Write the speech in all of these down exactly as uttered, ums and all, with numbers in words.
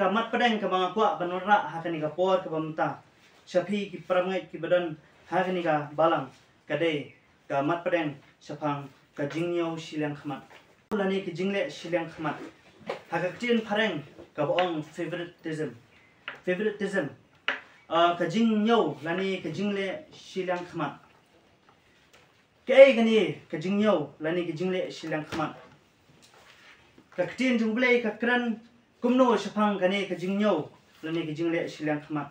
Ka mat pdeng kaba nga kwah ban wanrah ha kane ka por kaba mynta sha phi ki para bangeit kiba don ha kane ka balang ka dei ka mat pdeng shaphang ka jingñiew shiliang khmat lane ka jingleh shiliang khmat. Ha ka ktien phareng kaba ong favoritism. Favoritism. Ah, ka jingñiew lane ka jingleh shiliang khmat. Kaei kane ka jingñiew lane ka jingleh shiliang khmat? Ka ktien jong U Blei ka kren kumno shaphang kane ka jingñiew lane ka jingleh shiliang khmat?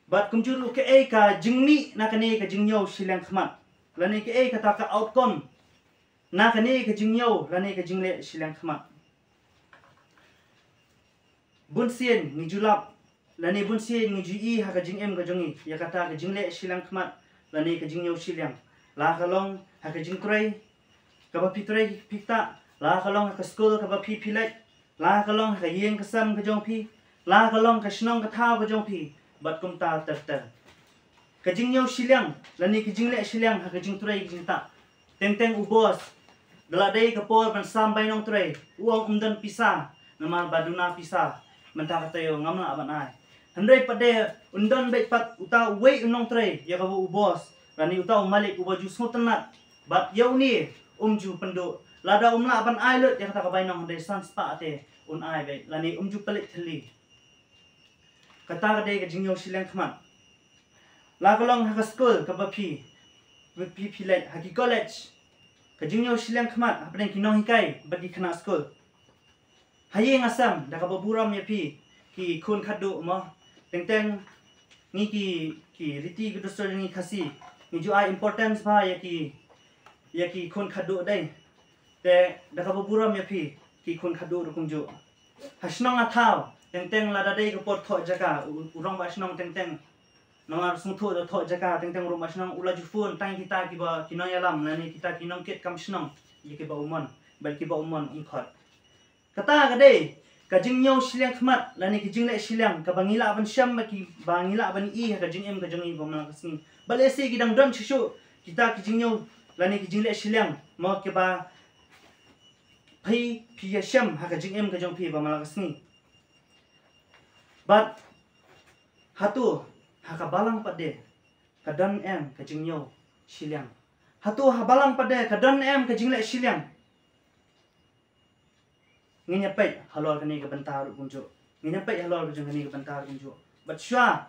Bad kumjuh ruh kaei ka jingmih na kane ka jingñiew shiliang khmat, lane kaei kata ka outcome na kane ka jingñiew lane ka jingleh shiliang khmat? Bun sien ngi ju lap lane bun sien ngi ju i ha ka jingim ka jong ngi ïa kata ka jingleh shiliang khmat lane ka jingñiew shiliang, la ka long ha ka jingtrei kaba phi trei phi ktah, la ka long ha ka skul kaba phi phi leit, la ka long ha ka ïing ka sem ka jong phi, la ka long ka shnong ka thaw ka jong phi, bad kumta ter ter. Ka jingñiew shiliang lane ka jingleh shiliang ha ka jingtrei ka jingktah. Teng teng u boss, da la dei ka por ban sam bainong trei, u ong um don pisa, namar ba duna pisa mynta ka taïew ngam lah ban ai. Hynrei pat de un don beit pat uta uwei u nongtrei ïa kaba u boss lane uta u malik uba ju sngewtynnat bad ïa une um ju pynduh. Lada um lah ban ai lut ïa kata ka bainong hynrei san spah te un ai beit lane um ju pynleit thylli. Kata ka dei ka jingñiew shiliang khmat. La ka long ha ka skul kaba phi phi phi leit, ha ki college, ka jingñiew shiliang khmat hapdeng ki nonghikai bad ki khynnah skul. Ha ïing ha sem da kaba burom ïa phi ki khun khatduh mo. Teng teng ngi ki ki riti ki dustur ngi Khasi ngi ju ai importance bha ïa ki ïa ki khun khatduh dei. Te da kaba burom ïa phi ki khun khatduh ruh kumjuh. Ha shnong ha thaw teng teng lada dei ka por thoh jaka u, u rangbah shnong teng teng, namar sngewthuh da thoh jaka teng teng u rangbah shnong u la ju phone tang kita kiba ki nongïalam lane kita ki nongkit kam shnong ïa kiba u mon bad kiba u mon um khot. Kata ka dei ka jingñiew shiliang khmat lane ka jingleh shiliang kaba ngi lah ban shem bad kiba ngi lah ban i ha ka jingim ka jong ngi ba man la ka sngi. Ba lehse ki dang don shisha kita ki jingñiew lane ki jingleh shiliang mo kiba phi phi ïa shem ha ka jingim ka jong phi ba man la ka sngi. Bad hato ha ka balang pat de ka don em ka jingñiew shiliang? Hato ha balang pat de ka don em ka jingleh shiliang? Ngin ïa peit halor kane ka bynta ruh kumjuh. Ngin ïa peit halor ka jong kane ka bynta ruh kumjuh. Bad shuwa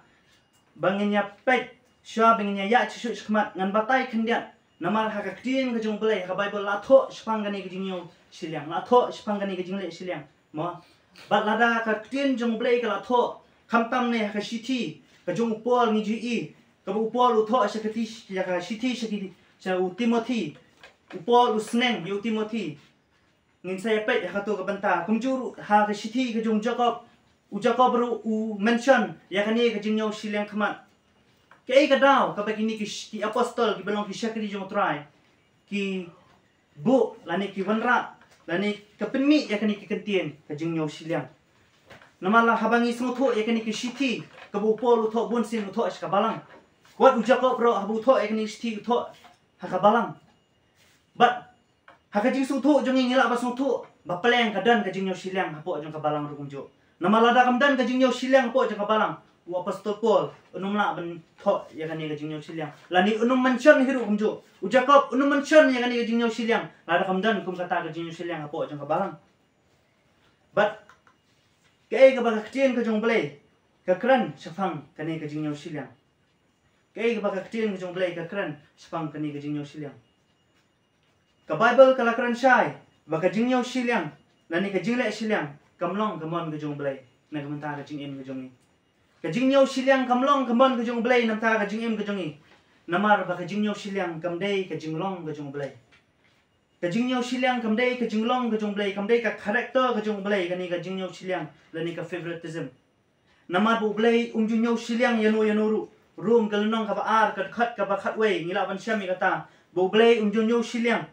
ba ngin ïa peit, shuwa ba ngin ïa ïa shisha shakhmat ngan batai khyndiat. Namar ha ka ktien ka jong U Blei ha ka Baibl la thoh shaphang kane ka jingñiew shiliang, la thoh shaphang kane ka jingleh shiliang mo. Bad lada ka ktien jong U Blei ka la thoh khamtam ne ha ka shithi ka jong u Paul ngi ju i, kaba u Paul u thoh sha ka ti, sha ka shithi sha ki, sha u Timothi, u Paul u sneng ïa u Timothi. Ngin sa ïa peit ha kato ka bynta kumjuh ruh ha ka shithi ka jong u Jakob. U Jakob ruh u mention ïa kane ka jingñiew shiliang khmat. Kaei ka daw kaba kine ki, ki apostol kiba long ki shakri jong U Trai ki buh lane ki wanrah lane ka pynmih ïa kane ka kyntien ka jingñiew shiliang? Namar la haba ngi sngewthuh ïa kane ka shithi kaba u Paul u thoh bun sien u thoh sha ka balang. Wat u Jakob ruh haba u thoh ïa kane ka shithi u thoh ha ka balang. Bad ha ka jingsngewthuh jong ngi ngi lah ban sngewthuh ba pleng ka don ka jingñiew shiliang hapoh jong ka balang ruh kumjuh. Namar lada kam don ka jingñiew shiliang hapoh jong ka balang, u apostol Paul un ym lah ban thoh ïa kane ka jingñiew shiliang lane un ym mention hi ruh kumjuh. U Jakob un ym mention ïa kane ka jingñiew shiliang lada kam don kum kata ka jingñiew shiliang hapoh jong ka balang. Bad kaei kaba ka ktien ka jong U Blei ka kren shaphang kane ka jingñiew shiliang? Kaei kaba ka ktien ka jong U Blei ka kren shaphang kane ka jingñiew shiliang? Ka Baibl ka la kren shai ba ka jingñiew shiliang lane ka jingleh shiliang kam long ka mon ka jong U Blei na ka bynta ka jingim ka jong ngi. Ka jingñiew shiliang kam long ka mon ka jong U Blei na ka bynta ka jingim ka jong ngi. Namar ba ka jingñiew shiliang kam dei ka jinglong ka jong U Blei. Ka jingñiew shiliang kam dei ka jinglong ka jong U Blei, kam dei ka character ka jong U Blei kane ka jingñiew shiliang lane ka favoritism. Namar ba U Blei um ju ñiew shiliang ïano ïano ruh. Rom ka lynnong kaba ar ka dkhot kaba khatwei ngi lah ban shem ïa kata ba U Blei um ju ñiew shiliang.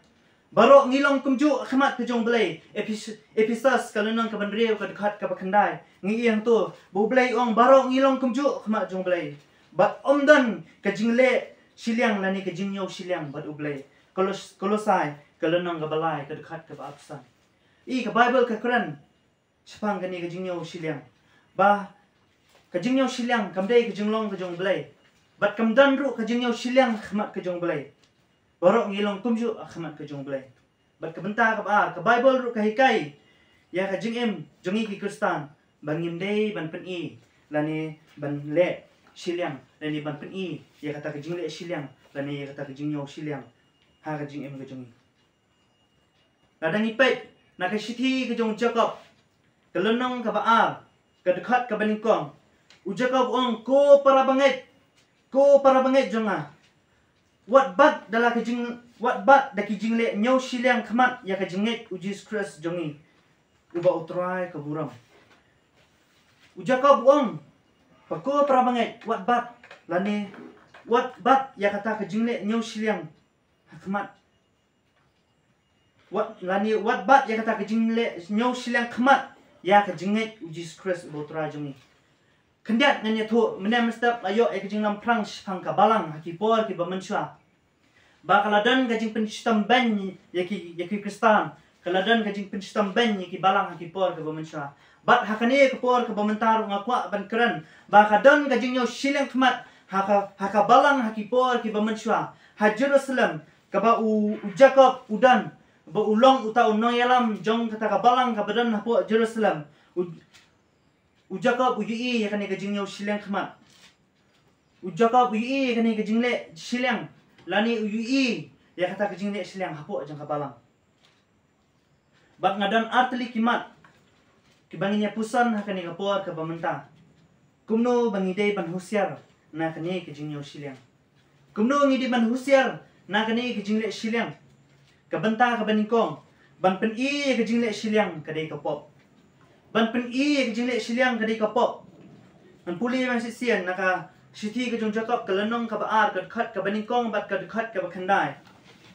Baroh ngi long kumjuh ha khmat ka jong U Blei. Ephes-, Ephesos ka lynnong kaba hynriew ka dkhot kaba khyndai ngi ïohi hangto ba U Blei ong baroh ngi long kumjuh ha khmat jong U Blei. Bad ym don ka jingleh shiliang lane ka jingñiew shiliang bad U Blei. Kolos-, Kolosai ka lynnong kaba lai ka dkhot kaba arphew san. I ka Baibl ka kren shaphang kane ka jingñiew shiliang, ba ka jingñiew shiliang kam dei ka jinglong ka jong U Blei, bad kam don ruh ka jingñiew shiliang ha khmat ka jong U Blei. Baroh ngi long kumjuh ha khmat ka jong U Blei. Bad ka bynta kaba ar, ka Baibl ruh ka hikai ïa ka jingim jong ngi ki Khristan ba ngim dei ban pyni lane ban leh shiliang, lane ban pyni ïa kata ka jingleh shiliang lane ïa kata ka jingñiew shiliang ha ka jingim ka jong ngi. Lada ngi peit na ka shithi ka jong u Jakob, ka lynnong kaba ar, ka dkhot kaba nyngkong, u Jakob u ong, ko para bangeit, ko para bangeit jong nga, wat bat da la ka jing, wat bat da ki jingleh ñiew shiliang khmat ïa ka jingngeit U Jisu Khrist jong ngi, uba U Trai ka burom. U Jakob u ong ba ko para bangeit, wat bat, lane wat bat ïa kata ka jingleh ñiew shiliang ha khmat, wat, lane wat bat ïa kata ka jingleh ñiew shiliang khmat ïa ka jingngeit U Jisu Khrist uba U Trai jong ngi. Khyndiat ngan ïathuh, mynne mynstep la ïoh ïa ka jinglamphrang shaphang ka balang ha ki por kiba mynshuwa, ba ka la don ka jingpynshitom beiñ ïa ki, ïa ki Khristan, ka la don ka jingpynshitom beiñ ïa ki balang ha ki por kiba mynshuwa. Bad ha kane ka por kaba mynta ruh nga kwah ban kren ba ka don ka jingñiew shiliang khmat ha ka, ha ka balang ha ki por kiba mynshuwa ha Jerusalem, kaba u, u Jakob u don, ba u long uta u nongïalam jong kata ka balang kaba don hapoh Jerusalem. U, u Jakob u ïohi ïa kane ka jingñiew shiliang khmat. U Jakob u ïohi ïa kane ka jingleh shiliang, lane u ïohi ïa kata ka jingleh shiliang hapoh jong ka balang. Bad nga don ar tylli ki mat kiba ngin ïa puson ha kane ka por kaba mynta. Kumno ba ngi dei ban husiar na kane ka jingñiew shiliang? Kumno ngi dei ban husiar na kane ka jingleh shiliang? Ka bynta kaba nyngkong, ban pyni ïa ka jingleh shiliang ka dei ka pop. Ban pyni ïa ka jingleh shiliang ka dei ka pop. Ngan pule ban shisien na ka shithi ka jong u Jakob, ka lynnong kaba ar, ka dkhot kaba nyngkong bad ka dkhot kaba khyndai.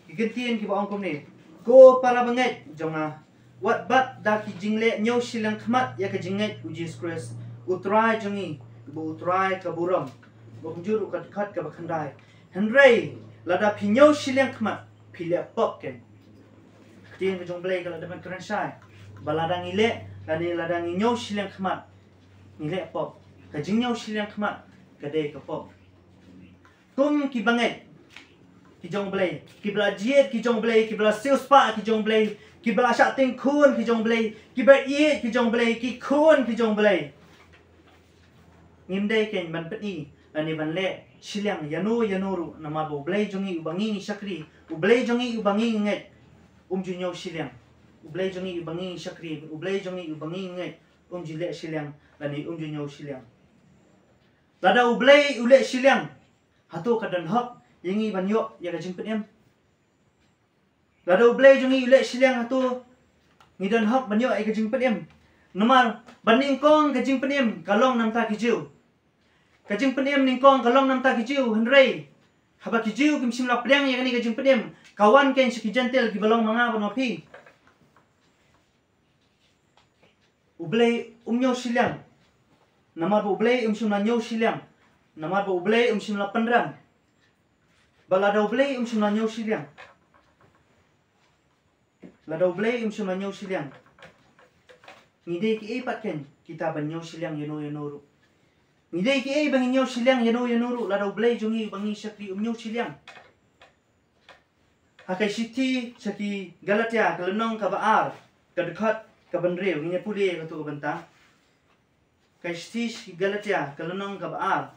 Ki kyntien kiba ong kumne: Ko para bangeit jong nga, wat bat da ki jingleh ñiew shiliang khmat ïa ka jingngeit U Jisu Khrist, U Trai jong ngi, uba U Trai ka burom. Bad kumjuh ruh ka dkhot kaba khyndai: Hynrei lada phi ñiew shiliang khmat, phi leh pop keiñ. Ka ktien ka jong U Blei ka la dep ban kren shai ba lada ngi leh, lane lada ngi ñiew shiliang khmat, ngi leh pop. Ka jingñiew shiliang khmat ka dei ka pop. Kum ki bangeit ki jong U Blei, kiba la jied ki jong U Blei, kiba la siewspah ki jong U Blei, kiba la shah tyngkhun ki jong U Blei, kiba ïeit ki jong U Blei, ki khun ki jong U Blei, ngim dei keiñ ban pyni lane ban leh shiliang ïano ïano ruh, namar ba U Blei jong ngi uba ngi shakri, U Blei jong ngi uba ngi ngeit, um ju ñiew shiliang. U Blei jong ngi uba ngi shakri, U Blei jong ngi uba ngi ngeit, um ju leh shiliang lane um ju ñiew shiliang. Lada U Blei u leh shiliang, hato ka don hok ïa ngi ban ïoh ïa ka jingpynim? Lada U Blei jong ngi u leh shiliang, hato ngi don hok ban ïoh ïa ka jingpynim? Namar ba nyngkong ka jingpynim ka long na bynta ki Jiw. Ka jingpynim nyngkong ka long na bynta ki Jiw, hynrei haba ki Jiw kim shym la pdiang ïa kane ka jingpynim, ka wan keiñ sha ki Jentil kiba long ma nga bad ma phi. U Blei um ñiew shiliang. Namar ba U Blei um shym la ñiew shiliang. Namar ba U Blei um shym la pynrem. Ba lada U Blei um shym la ñiew shiliang, lada U Blei um shym la ñiew shiliang, ngi dei kiei pat keiñ kita ban ñiew shiliang ïano ïano ruh? Ngi dei kiei ba ngin ñiew shiliang ïano ïano ruh lada U Blei jong ngi uba ngi shakri um ñiew shiliang? Ha ka shithi sha ki Galatia, ka lynnong kaba ar, ka dkhot kaba hynriew, ngin ïa pule ïa kato ka bynta. Ka shithi sha ki Galatia, ka lynnong kaba ar,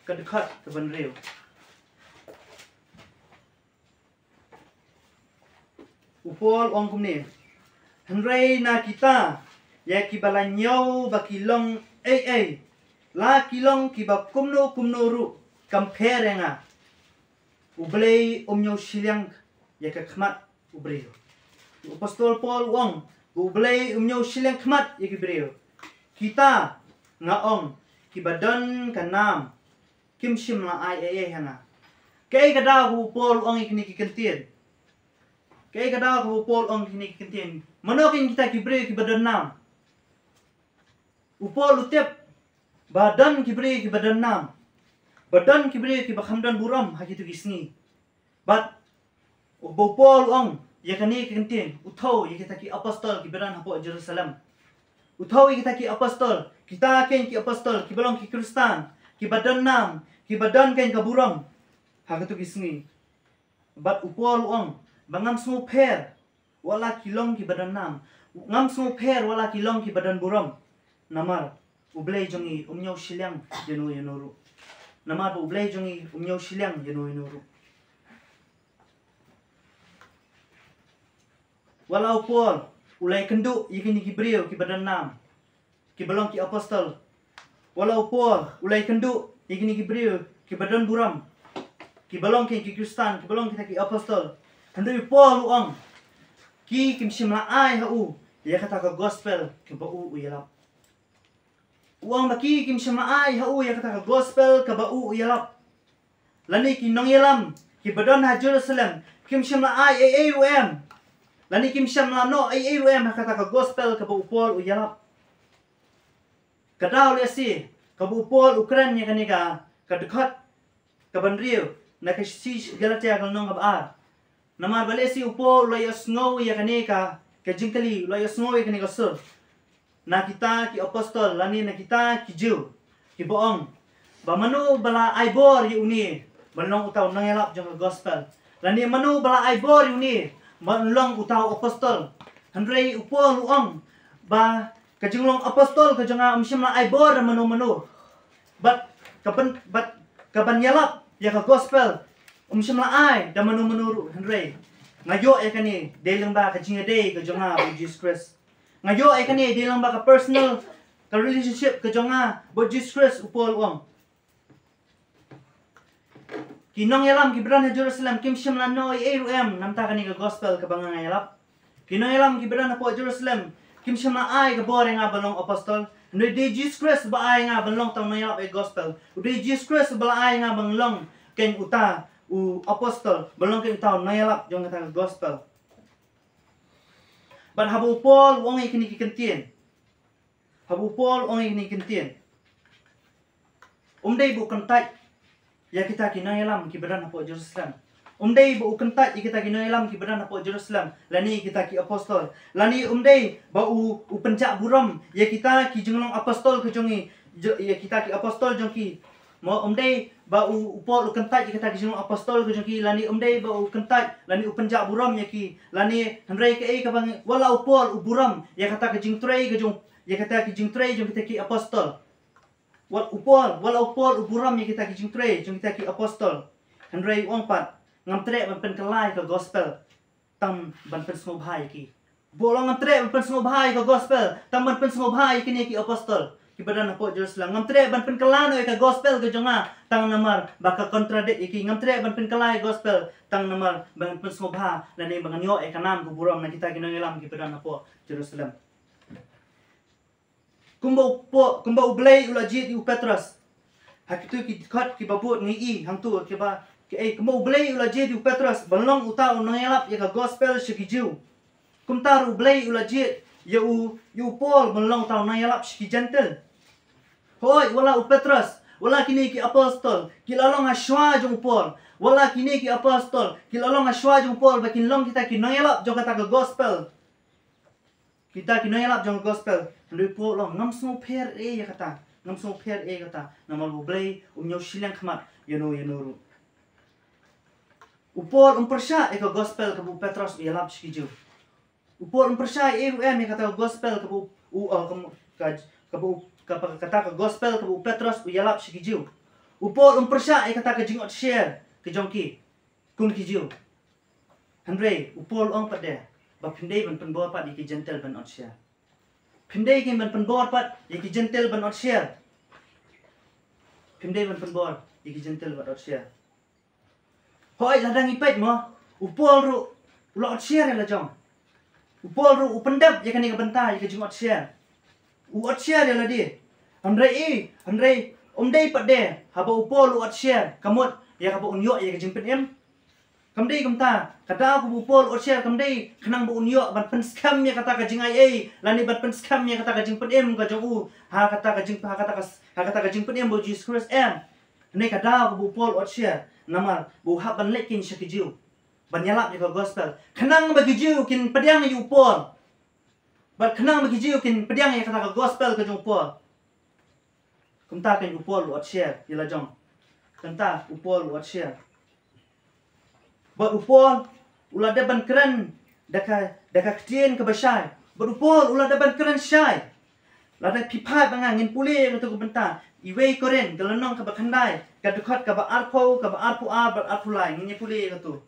ka dkhot kaba hynriew. U Paul u ong kumne: Hynrei na kita, ïa kiba la ñiew ba ki long ei ei, la ki long kiba kumno kumno ruh, kam pher ïa nga. U Blei um ñiew shiliang ïa ka khmat u briew. U Apostol Paul u ong ba U Blei um ñiew shiliang khmat ïa ki briew. Kita, nga ong, kiba don ka nam, kim shym la ai ei ei ha nga. Kaei ka daw kaba u Paul u ong ïa kine ki kyntien? Kaei ka daw kaba u Paul u ong ïa kine ki kyntien? Mano keiñ kita ki briew kiba don nam? U Paul u tip ba don ki briew kiba don nam, ba don ki briew kiba kham don burom ha kito ki sngi. Bad u, ba u Paul u ong ïa kane ka kyntien, u thew ïa kita ki apostol kiba don hapoh Jerusalem. U thew ïa kita ki apostol, kita keiñ ki apostol, kiba long ki Khristan, kiba don nam, kiba don keiñ ka burom ha kato ki sngi. Bad u Paul u ong ba ngam sngewpher wat la ki long kiba don nam, ngam sngewpher wat la ki long kiba don burom. Namar U Blei jong ngi um ñiew shiliang ïano ïano ruh. Namar ba U Blei jong ngi um ñiew shiliang ïano ïano ruh. Wat la u Paul u la ïakynduh ïa kine ki briew kiba don nam, kiba long ki apostol. Wat la u Paul u la ïakynduh ïa kine ki briew kiba don burom, kiba long ki, ki Khristan, kiba long kita ki apostol. Hynrei u Paul u ong, ki kim shym la ai ha u ïa kata ka gospel kaba u u ïalap. U ong ba ki kim shym la ai ha u ïa kata ka gospel kaba u u ïalap. Lane ki nongïalam kiba don ha Jerusalem kim shym la ai ei ei ruh em, lane kim shym la noh ei ei ruh em ha kata ka gospel kaba u Paul u ïalap. Ka daw lehse kaba u Paul u kren ïa kane ka, ka dkhot kaba hynriew na ka shithi Galatia ka lynnong kaba ar. Namar ba lehse u Paul u la ïohsngew ïa kane ka, ka jingkylli, u la ïohsngew ïa kane ka sur na kita ki apostol lane na kita ki Jiw, kiba ong ba mano ba la ai bor ïa une ban long uta u nongïalap jong ka gospel, lane mano ba la ai bor ïa une ban long uta u apostol. Hynrei u Paul u ong ba ka jinglong apostol ka jong nga um shym la ai bor da mano mano. Bad ka ban, bad ka ban ïalap ïa ka gospel um shym la ai da mano mano ruh, hynrei nga ïoh ïa kane dei lyngba ka jingïadei ka jong nga bad u Jesus Christ. Nga ïoh ïa kane dei lyngba ka personal, ka relationship ka jong nga bad u Jesus Christ, u Paul u ong. Ki nongïalam kiba don ha Jerusalem kim shym la noh ei ei ruh em namar kane ka gospel kaba nga nga ïalap. Ki nongïalam kiba don hapoh Jerusalem kim shym la ai ka bor ïa nga ban long apostol. Hynrei dei Jesus Christ ba ai nga ban long uta u nongïalap ïa ka gospel. Dei Jesus Christ ba la ai nga ban long keiñ uta u apostol, ban long keiñ uta u nongïalap jong kata ka gospel. Bad haba u Paul u ong ïa kine ki kyntien, haba u Paul u ong ïa kine ki kyntien, um dei ba u kyntait ïa kita ki nongïalam kiba don hapoh Jerusalem. Um dei ba u kyntait ïa kita ki nongïalam kiba don hapoh Jerusalem lane ïa kita ki apostol, lane um dei ba u, u pynjah burom ïa kita ki jinglong apostol ka jong ngi, jo-, ïa kita ki apostol jong ki. Mo, um dei ba u, u Paul u kyntait ïa kita ki jinglong apostol ka jong ki, lane um dei ba u kyntait lane u pynjah burom ïa ki, lane hynrei kaei kaba ngi, wat la u Paul u burom ïa kata ka jingtrei ka jong, ïa kata ka jingtrei jong kita ki apostol. Wat u Paul, wat la u Paul u burom ïa kita ki jingtrei jong kita ki apostol, hynrei u ong pat, ngam treh ban pynkylla ïa ka gospel tang ban pynsngewbha ïa ki. U Paul u ong, ngam treh ban pynsngewbha ïa ka gospel tang ban pynsngewbha ïa kine ki apostol kiba don hapoh Jerusalem. Ngam treh ban pynkylla noh ïa ka gospel ka jong nga tang namar ba ka contradict ïa ki. Ngam treh ban pynkylla ïa ka gospel tang namar ban pynsngewbha lane ba ngan ïoh ïa ka nam ka burom na kita ki nongïalam kiba don hapoh Jerusalem. Kumba u Paul, kumba U Blei u la jied ïa u Petros ha kito ki dkhot kiba bud ngi i hangto kiba, ki, eh, kumba U Blei u la jied ïa u Petros ban long uta u nongïalap ïa ka gospel sha ki Jiw, kumta ruh U Blei u la jied ïa u, ïa u Paul ban long uta u nongïalap sha ki Jentil. Hooid, wat la u Petros, wat la kine ki apostol ki la long ha shuwa jong u Paul, wat la kine ki apostol ki la long ha shuwa jong u Paul ba kin long kita ki nongïalap jong kata ka gospel. Kita ki nongïalap jong ka gospel. Hynrei u Paul u ong, ngam sngewpher ei ïa kata. Ngam sngewpher ei ïa kata. Namar U Blei um ñiew shiliang khmat ïano ïano ruh. U Paul um pyrshah ïa ka gospel kaba u Petros u ïalap sha ki Jiw. U Paul um pyrshah ei ruh em ïa kata ka gospel kaba u, u, uh, kaba, ka, kaba u, kaba, kata ka gospel kaba u Petros u ïalap sha ki Jiw. U Paul um pyrshah ïa kata ka jingotsher ka jong ki kum ki Jiw. Hynrei u Paul u ong pat de ba phim dei ban pynbor pat ïa ki Jentil ban otsher. Phim dei kin ban pynbor pat ïa ki Jentil ban otsher. Phim dei ban pynbor ïa ki Jentil ban otsher. Hooid, lada ngi peit mo, u Paul ruh u la otsher ïa la jong. U Paul ruh u pyndep ïa kane ka bynta ïa ka jingotsher. U otsher ïa lade. Hynrei i, hynrei um dei pat de haba u Paul u otsher ka mut ïa kaba un ïoh ïa ka jingpynim. Kam dei kumta, ka daw kaba u Paul u otsher kam dei khnang ba un ïoh ban pynskhem ïa kata ka jingai ei lane ban pynskhem ïa kata ka jingpynim ka jong u ha kata ka jing, ha kata ka, ha kata ka jingpynim ba u Jesus Christ em. Hynrei ka daw kaba u Paul u otsher namar ba u hap ban leit kin sha ki Jiw ban ïalap ïa ka gospel khnang ba ki Jiw kin pdiang ïa u Paul. Bad khnang ba ki Jiw kin pdiang ïa kata ka gospel ka jong u Paul. Kumta kan u Paul u ot sher ïa la jong. Kumta u Paul u ot sher. Bad u Paul u la dep ban kren da ka, da ka ktien kaba shai. Bad u Paul u la dep ban kren shai. Lada phi phai ba nga ngin pule ïa katu ka bynta. Iwei Korinth ka lynnong kaba khyndai, ka dkhot kaba arphew, kaba arphew ar bad arphew lai, ngin ïa pule ïa katu.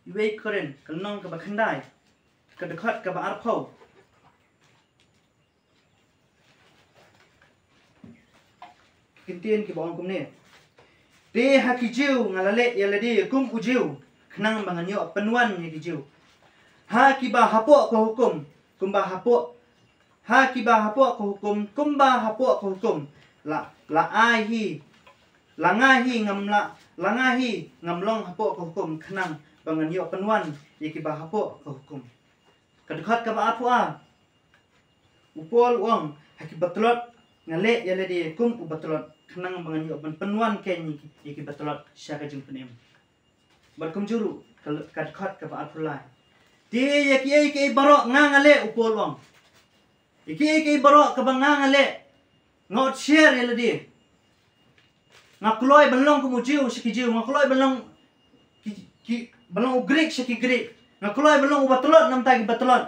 Iwei Korinth ka lynnong kaba khyndai, ka dkhot kaba arphew. Ki ktien kiba ong kumne. Te ha ki Jiw nga la leh ïa lade kum u Jiw, khnang ba ngan ïoh pynwan ïa ki Jiw. Ha kiba hapoh ka hukum, kumba hapoh, ha kiba hapoh ka hukum, kumba hapoh ka hukum. La, la ai hi, la nga hi ngam la, la nga hi ngam long hapoh ka hukum, khnang ba ngan ïoh pynwan ïa kiba hapoh ka hukum. Ka dkhot kaba arphew ar. U Paul u ong, ha kiba tlot nga leh ïa lade kum uba tlot, khnang ba ngan ïoh ban pynwan kein ïa ki, ïa kiba tlot sha ka jingpynim. Bad kumjuh ruh ka, ka dkhot kaba arphew lai. Te ïa kiei kiei baroh nga nga leh, u Paul u ong. Ïa kiei kiei baroh kaba nga nga leh, nga ot sher ïa lade. Nga kloi ban long kum u Jiw sha ki Jiw, nga kloi ban long ki, ki, ban long u Grik sha ki Grik. Nga kloi ban long uba tlot namta kiba tlot.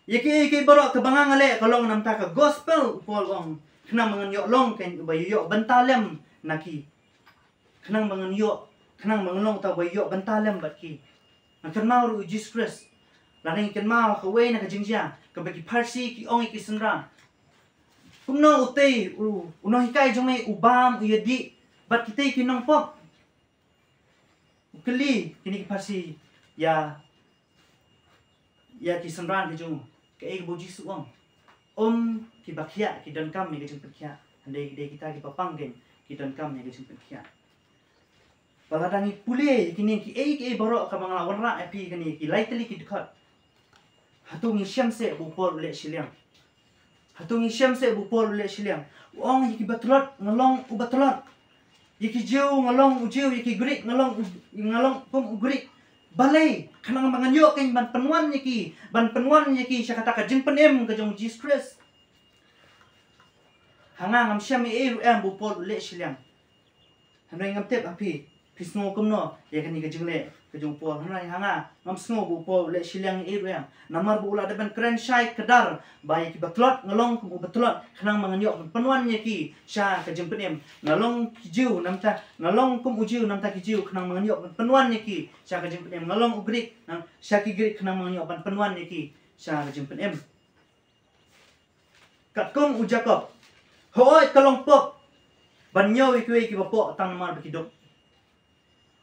Ïa kiei kiei baroh kaba nga nga leh ka long namta ka gospel, u Paul u ong. Khnang ba ngan ïoh long kein uba ïoh bynta lem na ki. Khnang ba ngan ïoh, khnang ba ngan long uta uba ïoh bynta lem bad ki. Nga kynmaw ruh ïa u Jisu Khrist. Lada ngi kynmaw ha kawei na ka jingjia kaba ki Pharisi ki ong ïa ki synran. Kumno utei u, u nonghikai jong me u bam, u ïadih bad kitei ki nongpop? U kylli kine ki Pharisi ïa, ïa ki synran ki jong u. Kaei kaba u Jisu u ong? Ym kiba khiah ki donkam ïa ka jingpynkhiah, hynrei dei kita kiba pang kein ki donkam ïa ka jingpynkhiah. Ba lada ngi pule ïa kine kiei kiei baroh kaba nga la wanrah ïa phi kane ki lai tylli ki dkhot, hato ngi shem seh ba u Paul u leh shiliang? Hato ngi shem seh ba u Paul u leh shiliang? U ong, ïa kiba tlot nga long uba tlot, ïa ki Jiw nga long u Jiw, ïa ki Grik nga long u, nga long kum u Grik. Balei? Khnang ba ngan ïoh kein ban pynwan ïa ki, ban pynwan ïa ki sha kata ka jingpynim ka jong u Jisu Khrist. Ha nga ngam shem ei ei ruh em ba u Paul u leh shiliang. Hynrei ngam tip ha phi, phi sngew kumno ïa kane ka jingleh ka jong u Paul. Hynrei ha nga ngam sngew ba u Paul u leh shiliang ei ei ruh em. Namar ba u la dep ban kren shai kdar ba ïa kiba tlot nga long kum uba tlot, khnang ba ngan ïoh ban pynwan ïa ki sha ka jingpynim. Nga long ki Jiw namta, nga long kum u Jiw namta ki Jiw, khnang ba ngan ïoh ban pynwan ïa ki sha ka jingpynim. Nga long u Grik, na, sha ki Grik, khnang ba ngan ïoh ban pynwan ïa ki sha ka jingpynim. Katkum u Jakob, hooid ka long pop ban ñiew ïa kiwei kiba poh tang namar ba ki duk.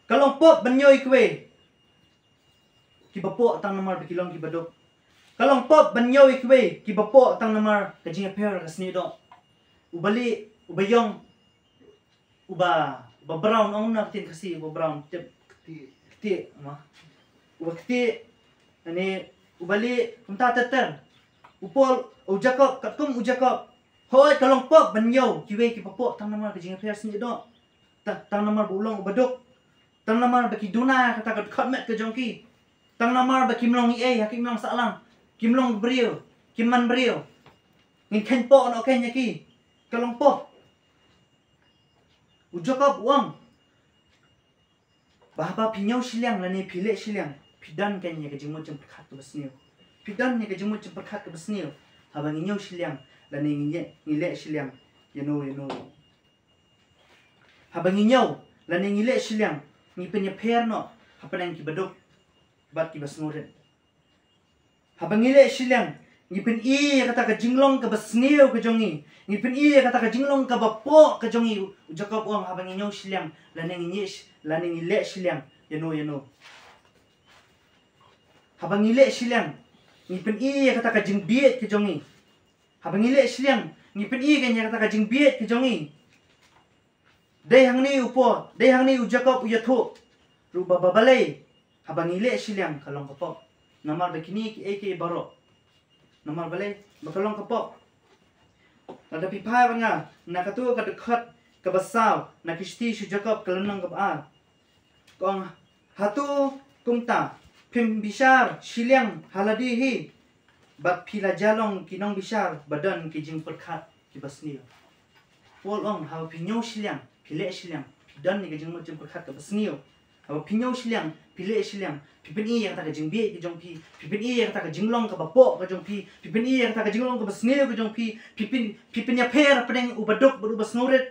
Ka long pop ban ñiew ïa kiwei kiba poh tang namar ba ki long kiba duk. Ka long pop ban ñiew ïa kiwei kiba poh tang namar ka jingïapher ka sniewdoh. Uba lieh, uba ïong, uba, uba brown, ong na ka ktien Khasi uba brown, tip. Ktieh. Ktieh, ma. Uba ktieh, ani, uba lieh, kumta ter ter. U Paul, u Jakob, katkum u Jakob. Hooid ka long pop ban ñiew kiwei kiba poh tang namar ka jingïapher sniewdoh. Ta-, tang namar ba u long uba duk. Tang namar ba ki duna kata ka dkhot met ka jong ki. Tang namar ba kim long ei ei ha, kim long sahlang. Kim long briew, kim man briew. Ngin kheiñ poh noh kein ïa ki. Ka long pop. U Jakob u ong ba haba phi ñiew shiliang lane phi leh shiliang, phi don kein ïa ka jingmut jingpyrkhat kaba sniew. Phi don ïa ka jingmut jingpyrkhat kaba sniew. Haba ngi ñiew shiliang lane ngi leh, ngi leh shiliang, ïano ïano. Haba ngi ñiew lane ngi leh shiliang, ngi pynïapher noh hapdeng kiba duk bad kiba sngewrit. Haba ngi leh shiliang, ngi pyni ïa kata ka jinglong kaba sniew ka jong ngi. Ngi pyni ïa kata ka jinglong kaba poh ka jong ngi. U Jakob u ong haba ngi ñiew shiliang lane ngi ñiew sh-, lane ngi leh shiliang, ïano ïano. Haba ngi leh shiliang, ngi pyni ïa kata ka jingbieit ka jong ngi. Haba ngi leh shiliang, ngi pyni ïa kata ka jingbieit ka jong ngi. Dei hangne u Paul, dei hangne u Jakob u ïathuh ruh ba, ba balei haba ngi leh shiliang ka long ka pop. Namar ba kine kiei kiei baroh. Namar balei ba ka long ka pop. Lada phi phai bad nga na katu ka dkhot kaba saw na ki shithi sha u Jakob ka lynnong kaba ar. Ka ong, hato kumta phim bishar shiliang ha lade hi? Bad phi la jia long ki nongbishar ba don ki jingpyrkhat kiba sniew. Paul ong, haba phi ñiew shiliang, phi leh shiliang, phi don ïa ka jingmut jingpyrkhat kaba sniew. Haba phi ñiew shiliang, phi leh shiliang, phi pyni ïa kata ka jingbieit ka jong phi, phi pyni ïa kata ka jinglong kaba poh ka jong phi, phi pyni ïa kata ka jinglong kaba sniew ka jong phi, phi pyn, phi pynïapher hapdeng u baduk bad u basngewrit,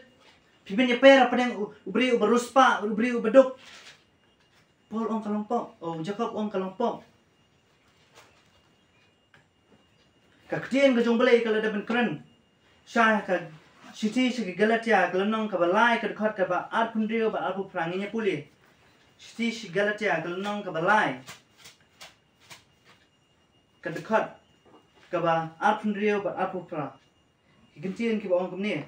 phi pynïapher hapdeng u, u briew u bariewspah bad u briew u baduk. Paul ong ka long pop, oh, Jakob ong ka long pop. Ka ktien ka jong U Blei ka la dep ban kren sha ka shithi sha ki Galatia, ka lynnong kaba lai, ka dkhot kaba arphew hynriew bad arphew phra, ngin ïa pule. Shithi sha ki Galatia, ka lynnong kaba lai, ka dkhot kaba arphew hynriew bad arphew phra. Ki kyntien kiba ong kumne.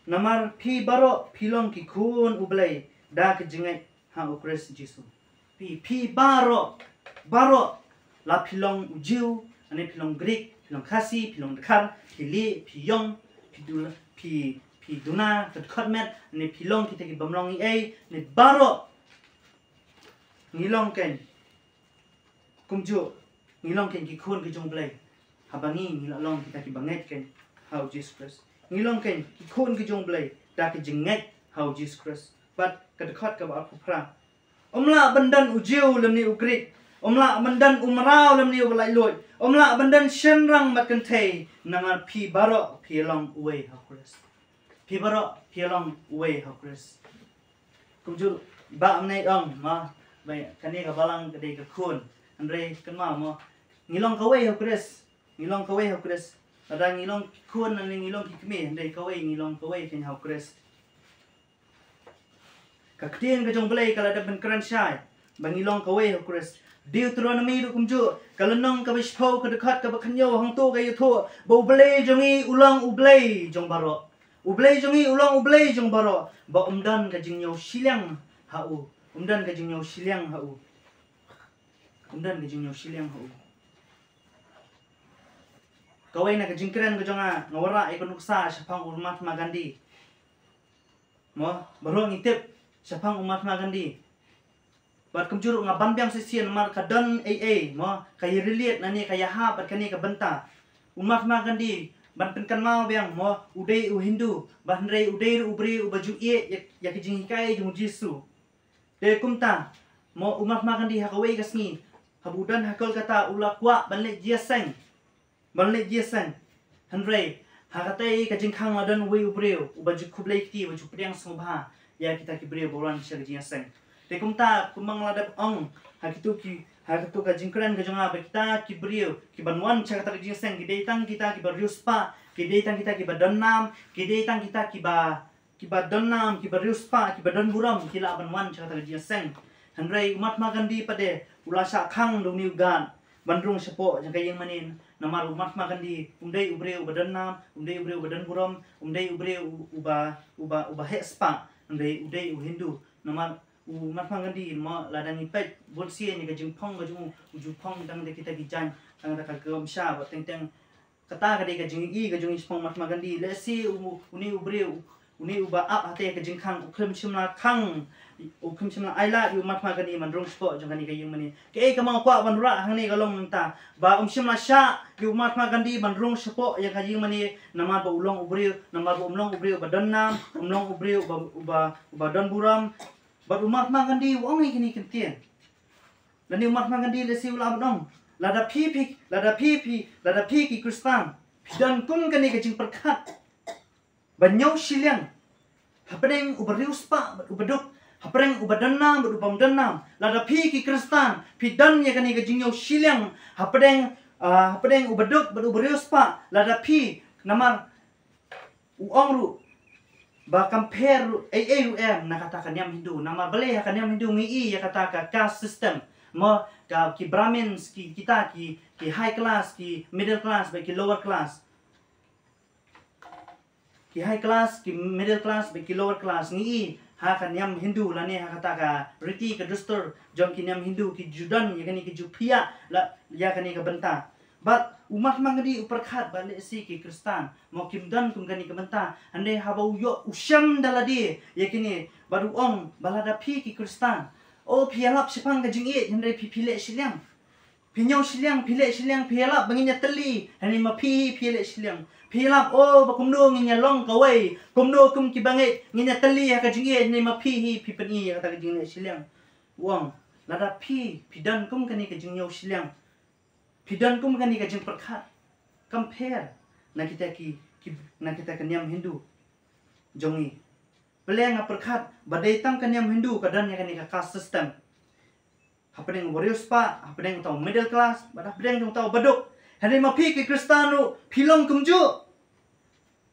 Namar phi baroh phi long ki khun U Blei da ka jingngeit ha U Khrist Jisu. Phi, phi baroh, baroh, la phi long u Jiw, lane phi long Grik, phi long Khasi, phi long Dkhar, phi lieh, phi ïong, phi du-, phi, phi duna, phi dkhot met, lane phi long kita ki bym long ei ei, lane baroh ngi long kein kumjuh, ngi long kein ki khun ki jong U Blei. Haba ngi, ngi la long kita kiba ngeit kein ha U Jisu Khrist. Ngi long kein ki khun ki jong U Blei da ka jingngeit ha U Jisu Khrist. Bad ka dkhot kaba arphew phra. Ym lah ban don u Jiw lymne u Grik. Ym lah ban don u mraw lymne u ba laitluid. Ym lah ban don shynrang bad kynthei. Namar phi baroh phi long uwei ha U Khrist. Phi baroh phi long uwei ha U Khrist. Kumjuh Bah Mnei ong, mo, ba kane ka balang ka dei ka khun. Hynrei kynmaw, mo, ngi long kawei ha U Khrist. Ngi long kawei ha U Khrist. Lada ngi long ki khun, lane ngi long ki kmie, hynrei kawei, ngi long kawei kein ha U Khrist. Ka ktien ka jong U Blei ka la dep ban kren shai ba ngi long kawei ha U Khrist. Deuteronomi ruh kumjuh, ka lynnong kaba shiphew, ka dkhot kaba khathynñiew, hangto ka ïathuh ba U Blei jong ngi u long U Blei jong baroh. U Blei jong ngi u long U Blei jong baroh, ba um don ka jingñiew shiliang ha u. Um don ka jingñiew shiliang ha u. Um don ka jingñiew shiliang ha u. Kawei na ka jingkren ka jong nga, nga wanrah ïa ka nuksa shaphang u Mahatma Gandhi. Mo, baroh ngi tip shaphang u Mahatma Gandhi. Bad kumjuh ruh nga ban biang shisien namar ka don ei ei, mo, ka ïa relate lane ka ïahap bad kane ka bynta. U Mahatma Gandhi, ban pynkynmaw biang, mo, u dei u Hindu, bad hynrei u dei ruh u briew uba ju ïeit ïa, ïa ka jinghikai jong u Jisu. Te kumta, mo, u Mahatma Gandhi ha kawei ka sngi, haba u don ha Kolkata, u la kwah ban leit jingïaseng. Ban leit jingïaseng. Hynrei ha katei ka jingkhang la don uwei u briew uba ju khublei kti, uba ju pdiang sngewbha ïa kita ki briew ba wan sha ka jingïaseng. Te kumta, kumba nga la dep ong, ha kito ki, ha kito ka jingkren ka jong nga, ba kita ki briew kiban wan sha kata ka jingïaseng ki dei tang kita kiba riewspah, ki dei tang kita kiba don nam, ki dei tang kita kiba kiba don nam, kiba riewspah, kiba don burom, ki lah ban wan sha kata ka jingïaseng. Hynrei u Mahatma Gandhi pat de u la shah khang da une u guard ban rung shapoh jong ka ïing mane, namar u Mahatma Gandhi um dei u briew uba don nam, um dei u briew uba don burom, um dei u briew u-, uba, uba, uba heh spah, hynrei u dei u Hindu. Namar u Mahatma Gandhi, mo, lada ngi peit bun sien ïa ka jingphong ka jong u, u ju phong tang da kita ki jaiñ, tang da ka kyrpang sha, ba teng teng Kata ka dei ka jingïohi ka jong ngi shaphang Mahatma Gandhi. Lehse u, une u briew, une uba ap hate ka jingkhang, u khlem shym la khang, u khlem shym la ailad ïa u Mahatma Gandhi ban rung shapoh jong kane ka ïing mane. Kaei kaba nga kwah ban rah hangne ka long mynta, ba um shym la shah ïa u Mahatma Gandhi ban rung shapoh ïa ka ïing mane, namar ba u long u briew, namar ba um long u briew uba don nam, um long u briew uba, uba, uba don burom. Bad u Mahatma Gandhi u ong ïa kine ki ktien. Lane u Mahatma Gandhi lehse u lah ban ong, lada phi, phi, lada phi, phi, lada phi ki Khristan phi don kum kane ka jingpyrkhat ba ñiew shiliang hapdeng uba riewspah bad uba duk, hapdeng uba don nam bad uba ym don nam. Lada phi ki Khristan phi don ïa kane ka jingñiew shiliang hapdeng, ah, hapdeng uba duk bad uba riewspah, lada phi, namar u ong ruh ba compare ruh ei ei ruh em na kata ka niam Hindu. Namar balei ha ka niam Hindu ngi ïohi ïa kata ka caste system. Mo, ka, ki Brahmins, ki, kita, ki, ki high class, ki middle class bad ki lower class. Ki high class, ki middle class bad ki lower class ngi ïohi ha ka niam Hindu lane ha kata ka riti ka dustur jong ki niam Hindu, ki ju don ïa kane, ki ju phiah la ïa kane ka bynta. Bad u Mahatma Gandhi u pyrkhat ba lehse ki Khristan mo kim don kum kane ka bynta. Hynrei haba u ïoh u shem da lade ïa kine bad u ong ba lada phi ki Khristan O, phi ïalap shaphang ka jingïeit, hynrei phi, phi leh shiliang. Phi ñiew shiliang, phi leh shiliang, phi ïalap ba ngin ïatylli, hynrei ma phi hi phi leh shiliang. Phi ïalap, o, ba kumno ngin ïalong kawei, kumno kum ki bangeit ngin ïatylli ha ka jingïeit, hynrei ma phi hi phi pyni ïa kata ka jingleh shiliang. U ong, lada phi, phi don kum kane ka jingñiew shiliang, phi don kum kane ka jingpyrkhat, kam pher na kita ki, ki, na kita ka niam Hindu jong ngi. Pyrkhat ba dei tang ka niam Hindu ka don ïa kane ka caste system. Hapdeng u riewspah, hapdeng uta u middle class, bad hapdeng uta u baduk. Hynrei ma phi ki Khristan ruh phi long kumjuh.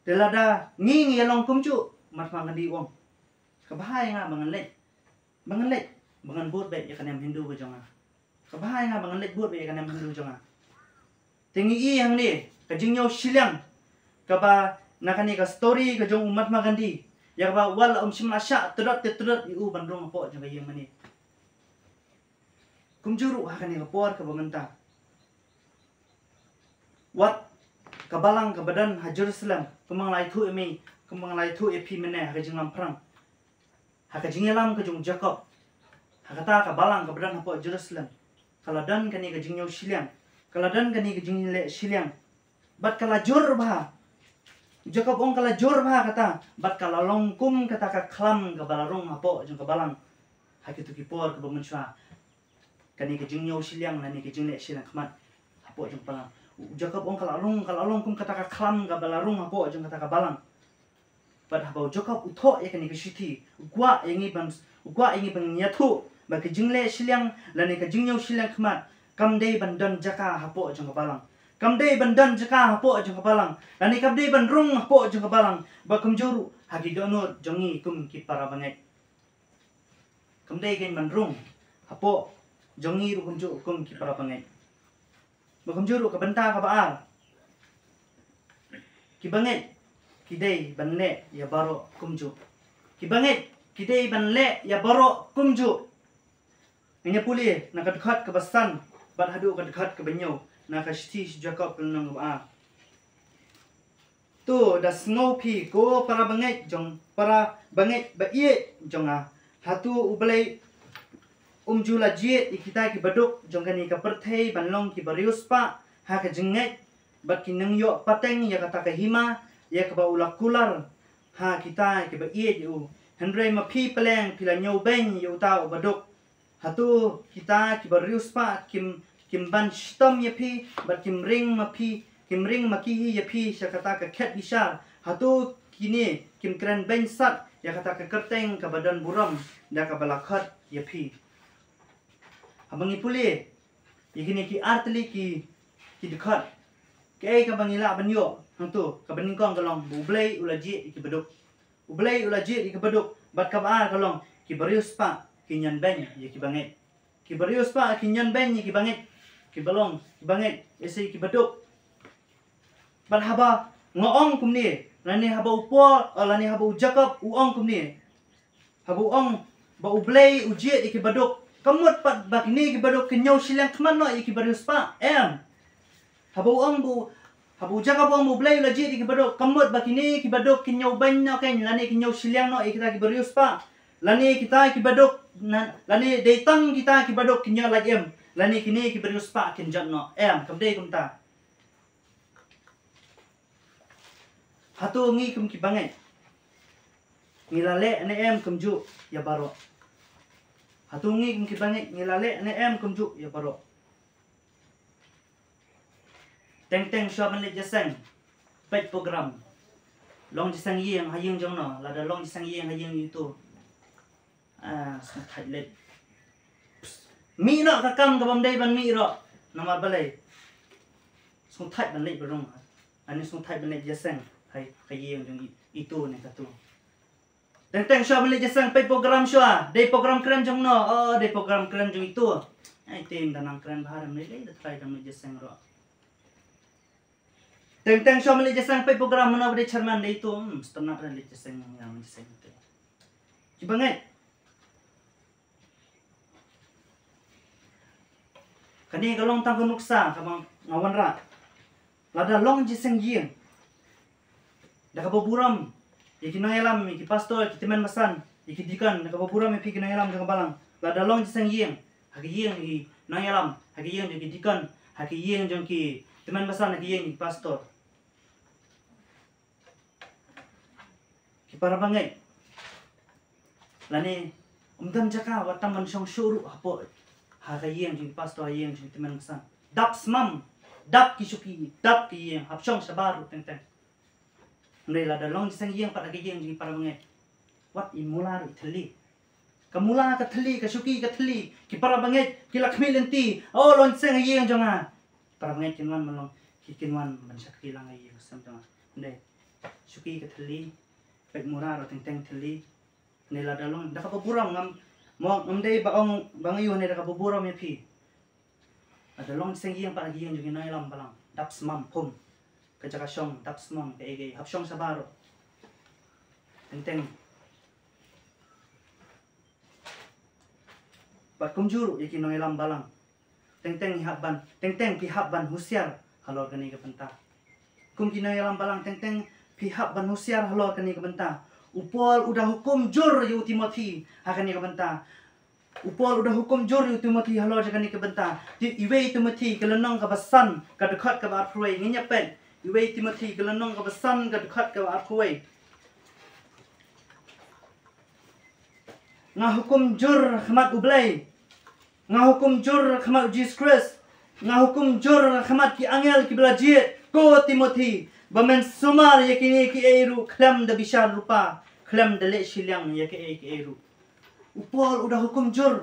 Te lada ngi ngi ïa long kumjuh, Mahatma Gandhi u ong, ka bha ïa nga ba ngan leit, ba ngan leit, ba ngan bud beit ïa ka niam Hindu ka jong nga. Ka bha ïa nga ba ngan leit bud beit ïa ka niam Hindu jong nga. Te ngi i hangne ka jingñiew shiliang kaba na kane ka story ka jong u Mahatma Gandhi, ïa kaba wat la um shym la shah tdot te tdot ïa u ban rung hapoh jong ka ïing mane. Kumjuh ruh ha kane ka por kaba mynta, wat ka balang kaba don ha Jerusalem, kumba nga la ïathuh ïa me, kumba nga la ïathuh ïa phi mynne ha ka jinglam phrang, ha ka jingïalam ka jong u Jakob, ha kata ka balang kaba don hapoh Jerusalem, ka la don kane ka jingñiew shiliang, ka la don kane ka jingleh shiliang. Bad ka la jur bha. U Jakob u ong ka la jur bha kata, bad ka la long kum kata ka khlam kaba la rung hapoh jong ka balang ha kito ki por kaba mynshuwa. Kane ka jingñiew shiliang lane ka jingleh shiliang khmat hapoh jong ka balang. U Jakob u ong ka la rung, ka la long kum kata ka khlam kaba la rung hapoh jong kata ka balang. Bad haba u Jakob u thoh ïa kane ka shithi, u kwah ïa ngi ban, u kwah ïa ngi ban ïathuh ba ka jingleh shiliang lane ka jingñiew shiliang khmat kam dei ban don jaka hapoh jong ka balang. Kam dei ban don jaka hapoh jong ka balang, lane kam dei ban rung hapoh jong ka balang, ba kumjuh ruh ha ki dohnud jong ngi kum ki para bangeit. Kam dei kein ban rung hapoh jong ngi ruh kumjuh kum ki para bangeit. Ba kumjuh ruh ka bynta kaba ar, ki bangeit ki dei ban leh ïa baroh kumjuh. Ki bangeit ki dei ban leh ïa baroh kumjuh. Ngin ïa pule na ka dkhot kaba san bad haduh ka dkhot kaba hynñiew na ka shithi sha u Jakob ka lynnong kaba ar. To da sngew phi ko para bangeit jong, para bangeit ba ïeit jong nga. Hato U Blei um ju la jied ïa kita ki baduk jong kane ka pyrthei ban long ki bariewspah ha ka jingngeit, bad ki nang ïoh pateng ïa kata ka hima ïa kaba u la kular ha kita ki ba ïeit ïa u? Hynrei ma phi pleng phi la ñiewbeiñ ïa uta u baduk. Hato kita ki bariewspah kim, kim ban shitom ïa phi, bad kim ring ma phi, kim ring ma ki hi ïa phi sha kata ka khet bishar? Hato kine kim kren beiñ sat ïa kata ka kyrteng kaba don burom da kaba la khot ïa phi? Haba ngi pule ïa kine ki artylli ki, ki dkhot, kaei kaba ngi lah ban ïoh hangto? Kaba nyngkong ka long ba U Blei u la jied ïa ki baduk. U Blei u la jied ïa ki baduk. Bad kaba ar ka long ki bariewspah ki ñion beiñ ïa ki bangeit. Ki bariewspah ki ñion beiñ ïa ki bangeit. Ki ba long ki bangeit ïa ki baduk. Bad haba nga ong kumne, lane haba u Paul, eh, lane haba u Jakob u ong kumne, haba u ong ba U Blei u jied ïa ki baduk, ka mut pat ba kine ki baduk ki ñiew shiliang khmat noh ïa ki bariewspah? Em. Haba u ong ba u, haba u Jakob u ong ba U Blei u la jied ïa ki baduk, ka mut ba kine ki baduk ki ñiewbeiñ noh kein, lane ki ñiew shiliang noh ïa kita ki bariewspah? Lane kita ki baduk, na, lane dei tang kita ki baduk ki ñion lait im, lane kine ki bariewspah kin jot noh? Em, kam dei kumta. Hato ngi kum ki bangeit ngi la leh ne em kumjuh ïa baroh? Hato ngi kum ki bangeit ngi la leh ne em kumjuh ïa baroh? Teng teng shuwa ban leit jingïaseng, peit program. Long jingïaseng ïing ha ïing jong no, lada long jingïaseng ïing ha ïing ito. Ah, sngewthait leit. Mih noh ka kam ka bym dei ban mih ruh. Namar balei? Sngewthait ban leit barung. Ani sngewthait ban leit jingïaseng. Hai, ka ïing jong i, itu ne katu. Teng teng shuwa ban leit jingïaseng, peit program shuwa. Dei program kren jong no. Oh, dei program kren jong itu. Ai, tim da nang kren bha, dang leit, leit da trai dang leit jingïaseng ruh. Teng teng shuwa ban leit jingïaseng, peit program, mano ba dei chairman, dei itu. Hmm, sngewtynnat ban leit jingïaseng, ïa ban jingïaseng. Ki bangeit. Kane ka long tang ka nuksa kaba nga wanrah. Lada long jingïaseng ïing, da kaba burom ïa ki nongïalam, ïa ki pastor, ïa ki tymmen basan, ïa ki deacon, da kaba burom ïa phi ki nongïalam jong ka balang. Lada long jingïaseng ïing ha ka ïing jong ki nongïalam, ha ka ïing jong ki deacon, ha ka ïing jong ki tymmen basan, ha ka ïing jong ki pastor, ki para bangeit, lane ym don jaka wat tang ban shong shuh ruh hapoh, ha ka ïing jong ki pastor, ha ïing jong ki tymmen basan. Dap smam, dap ki shuki, dap ki ïing, hap shong shabar ruh teng teng. Hynrei lada long jingïaseng ïing pat ha ka ïing jong ki para bangeit, wat i mula ruh i thylli. Ka mula, ka thylli, ka shuki, ka thylli, ki para bangeit ki la khmih lynti, "Oh, long jingïaseng ha ïing jong nga." Para bangeit kin wan ban long, ki kin wan ban shakri lang ha ïing ha sem jong nga. Hynrei shuki ka thylli, peit mula ruh teng teng thylli. Hynrei lada long, da kaba burom, ngam, mo, ngam dei ba ong, ba nga ïoh ne da kaba burom ïa phi. Lada long jingïaseng ïing pat ha ka ïing jong ki nongïalam balang, dap smam phum. Ka jaka shong dap smam, kaei kaei, hap shong shabar ruh teng teng. Bad kumjuh ruh ïa ki nongïalam balang, teng teng ki hap ban, teng teng ki hap ban husiar halor kane ka bynta. Kum ki nongïalam balang, teng teng phi hap ban husiar halor kane ka bynta. U Paul u da hukum jur ïa u Timothi ha kane ka bynta. U Paul u da hukum jur ïa u Timothi halor jong kane ka bynta. Te iwei Timothi ka lynnong kaba san, ka dkhot kaba arphew wei, ngin ïa peit. Iwei Timothi ka lynnong kaba san, ka dkhot kaba arphew wei. Nga hukum jur ha khmat U Blei, nga hukum jur ha khmat U Jisu Khrist, nga hukum jur ha khmat ki angel kiba la jied, ko Timothi, ba men sumar ïa kine kiei ruh khlem da bishar lypa, khlem da leh shiliang ïa kiei kiei ruh. U Paul u da hukum jur.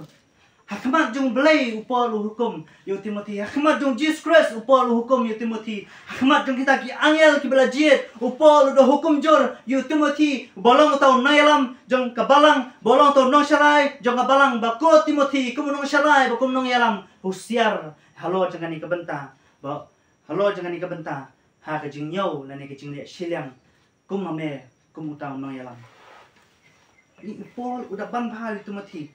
Ha khmat jong U Blei U Paul u hukum ïa u Timothi. Ha khmat jong U Jisu Khrist U Paul u hukum ïa u Timothi. Ha khmat jong kita ki angel kiba la jied, U Paul u da hukum jur ïa u Timothi, ba long uta u nongïalam jong ka balang, ba long uta u nongsharai jong ka balang, ba ko Timothi, kum u nongsharai, ba kum u nongïalam, husiar halor jong kane ka bynta. Ba halor jong kane ka bynta, ha ka jingñiew lane ka jingleh shiliang, kum ma me, kum uta u nongïalam. Ni, u Paul u da ban bha ïa u Timothi.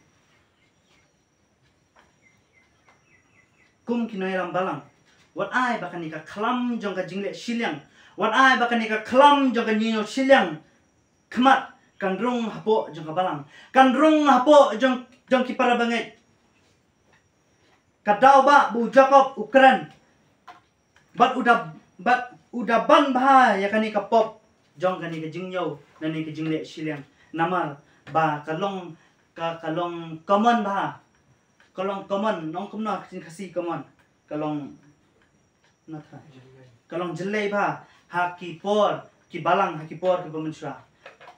Kum ki nongïalam balang, wat ai ba kane ka khlam jong ka jingleh shiliang, wat ai ba kane ka khlam jong ka jingñiew shiliang khmat kan rung hapoh jong ka balang, kan rung hapoh jong, jong ki para bangeit. Ka daw ba u Jakob u kren, bad u da, bad u da ban bha ïa kane ka pop jong kane ka jingñiew lane ka jingleh shiliang. Namar ba ka long, ka, ka long common bha. Ka long common, nong kumno ka jing Khasi common. Ka long, na tha, ka long jyllei bha ha ki por ki balang, ha ki por kiba mynshuwa.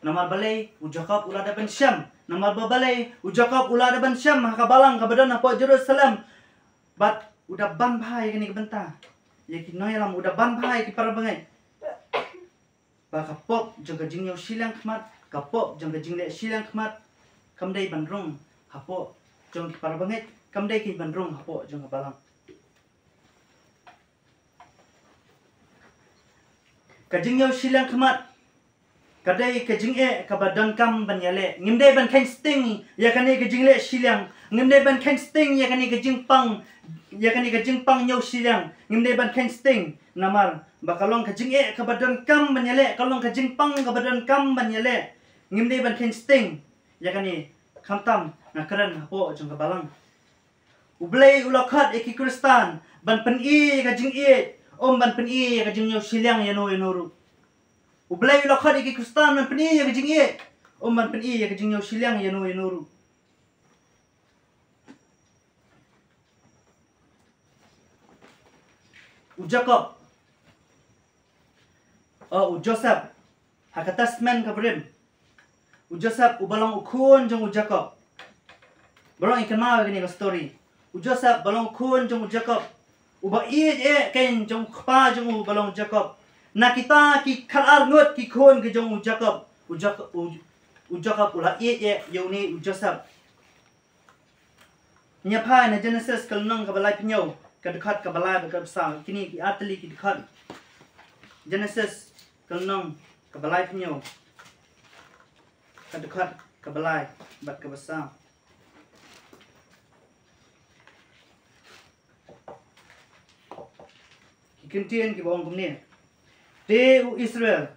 Namar balei? U Jakob u la dep ban shem. Namar ba balei? U Jakob u la dep ban shem ha ka balang kaba don hapoh Jerusalem. Bad u da ban bha ïa kane ka bynta. Ïa ki nongïalam, u da ban bha ïa ki para bangeit. Ba ka pop jong ka jingñiew shiliang khmat, ka pop jong ka jingleh shiliang khmat, kam dei ban rung hapoh jong ki para bangeit, kam dei ki ban rung hapoh jong ka balang. Ka jingñiew shiliang khmat ka dei ka jingeh kaba donkam ban ïaleh. Ngim dei ban kheiñ sting ïa kane ka jingleh shiliang. Ngim dei ban kheiñ sting ïa kane ka jingpang, ïa kane ka jingpang ñiew shiliang. Ngim dei ban kheiñ sting. Namar ba ka long ka jingeh kaba donkam ban ïaleh, ka long ka jingpang kaba donkam ban ïaleh. Ngim dei ban kheiñ sting ïa kane, khamtam nga kren hapoh jong ka balang. U Blei u la khot ïa ki Khristan ban pyni ïa ka jingïeit, ym ban pyni ïa ka jingñiew shiliang ïano ïano ruh. U Blei u la khot ïa ki Khristan ban pyni ïa ka jingïeit, ym ban pyni ïa ka jingñiew shiliang ïano ïano ruh. U Jakob, oh, u Joseph, ha ka Testament kaba rim, u Joseph uba long u khun jong u Jakob. Ba long, ïa kynmaw ïa kane ka story. U Joseph ba long u khun jong u Jakob, uba ïeit eh keiñ jong u kpa jong u ba long u Jakob. Na kita ki khatar ngut ki khun ki jong u Jakob, u Jak-, u, u Jakob u la ïeit eh ïa une u Joseph. Ngi ïa phai na Genesis ka lynnong kaba laiphew hynñiew, ka dkhot kaba lai bad kaba saw. Kine ki artylli ki dkhot. Genesis ka lynnong kaba laiphew hynñiew, ka dkhot kaba lai bad kaba saw. Ki ktien kiba ong kumne: Te u Israel,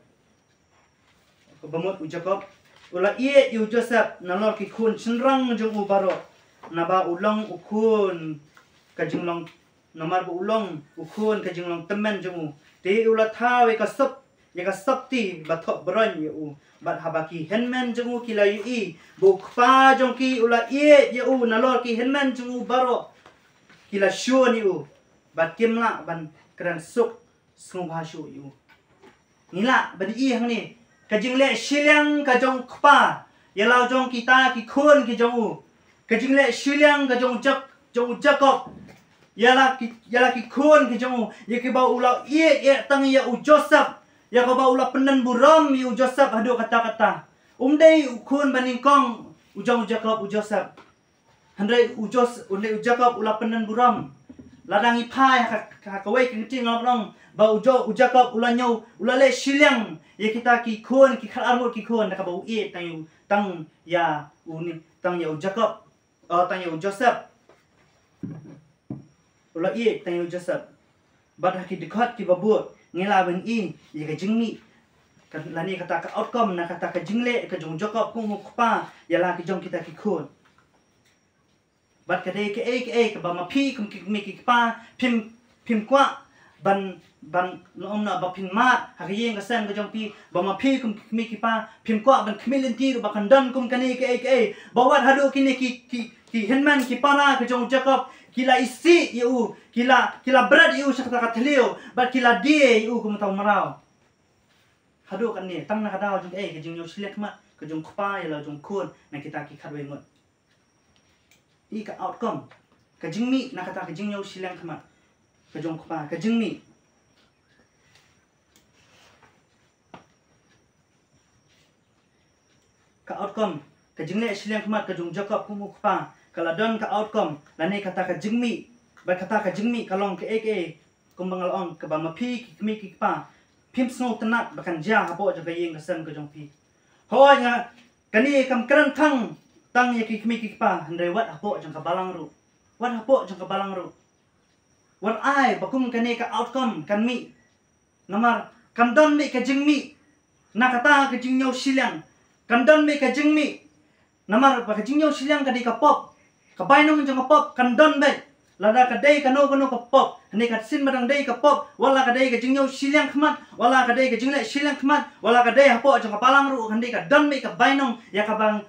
kaba mut u Jakob, u la ïeit ïa u Joseph nalor ki khun shynrang jong u baroh. Naba u long u khun ka jinglong, namar ba u long u khun ka jinglong tymmen jong u. Te u la thaw ïa ka sop, ïa ka sopti ba thoh bron ïa u. Bad haba ki hynmen jong u ki la ïohi ba u kpa jong ki u la ïeit ïa u nalor ki hynmen jong u baroh, ki la shun ïa u. Bad kim lah ban kren suk sngewbha shuh ïa u. Ngi lah ban i hangne ka jingleh shiliang ka jong u kpa ïa la jong kita ki khun ki jong u. Ka jingleh shiliang ka jong u Jak-, jong u Jakob ïa la ki, ïa la ki khun ki jong u, ïa kiba u la ïeit ïa tang ïa u Joseph, ïa kaba u la pyndon burom ïa u Joseph haduh katta katta. Um dei u khun ba nyngkong u jong u Jakob u Joseph. Hynrei u Jos-, hynrei u Jakob u la pyndon burom. Lada ngi phai ha ka, ha kawei ka kti nga la ong ba u Jo-, u Jakob u la ñiew, u la leh shiliang ïa kita ki khun, ki khatar ngut ki khun, da kaba u ïeit tang ïa u, tang ïa u ni, tang ïa u Jakob, oh, tang ïa u Joseph. U la ïeit tang ïa u Joseph. Bad ha ki dkhot kiba bud ngi lah ban i ïa ka jingmih, ka, lane kata ka outcome na kata ka jingleh ka jong u Jakob kum u kpa ïa la ki jong kita ki khun. Bad ka dei kaei kaei kaba ma phi kum ki kmie ki kpa phim, phim kwah ban, ban, ong noh, ba phin mad ha ka ïing ka sem ka jong phi, ba ma phi kum ki kmie ki kpa phim kwah ban khmih lynti ruh ba kan don kum kane kaei kaei. Ba wat haduh kine ki, ki, ki hynmen ki para ka jong u Jakob ki la isih ïa u, ki la, ki la bret ïa u sha kata ka thliew, bad ki la die ïa u kum uta u mraw. Haduh kane, tang na ka daw jong kaei, ka jingñiew shiliang khmat ka jong u kpa ïa la jong u khun na kita ki khatwei ngut. I ka outcome, ka jingmih na kata ka jingñiew shiliang khmat ka jong u kpa, ka jingmih. Ka outcome, ka jingleh shiliang khmat ka jong u Jakob kum u kpa, ka la don ka outcome, lane kata ka jingmih, bad kata ka jingmih ka long kaei kaei, kumba nga la ong, kaba ma phi ki kmie ki kpa phim sngewtynnat ba kan jia hapoh jong ka ïing ka sem ka jong phi. Hooid nga, kane kam kren tang, tang ïa ki kmie ki kpa, hynrei wat hapoh jong ka balang ruh. Wat hapoh jong ka balang ruh. Wat ai ba kum kane ka outcome kan mih. Namar kan don beit ka jingmih na kata ka jingñiew shiliang. Kan don beit ka jingmih. Namar ba ka jingñiew shiliang ka dei ka pop. Ka bainong jong ka pop kan don beit. Lada ka dei kano kano ka pop, hynrei ka shin ba dang dei ka pop, wat la ka dei ka jingñiew shiliang khmat, wat la ka dei ka jingleh shiliang khmat, wat la ka dei hapoh jong ka balang ruh, hynrei ka don beit ka bainong ïa kaba,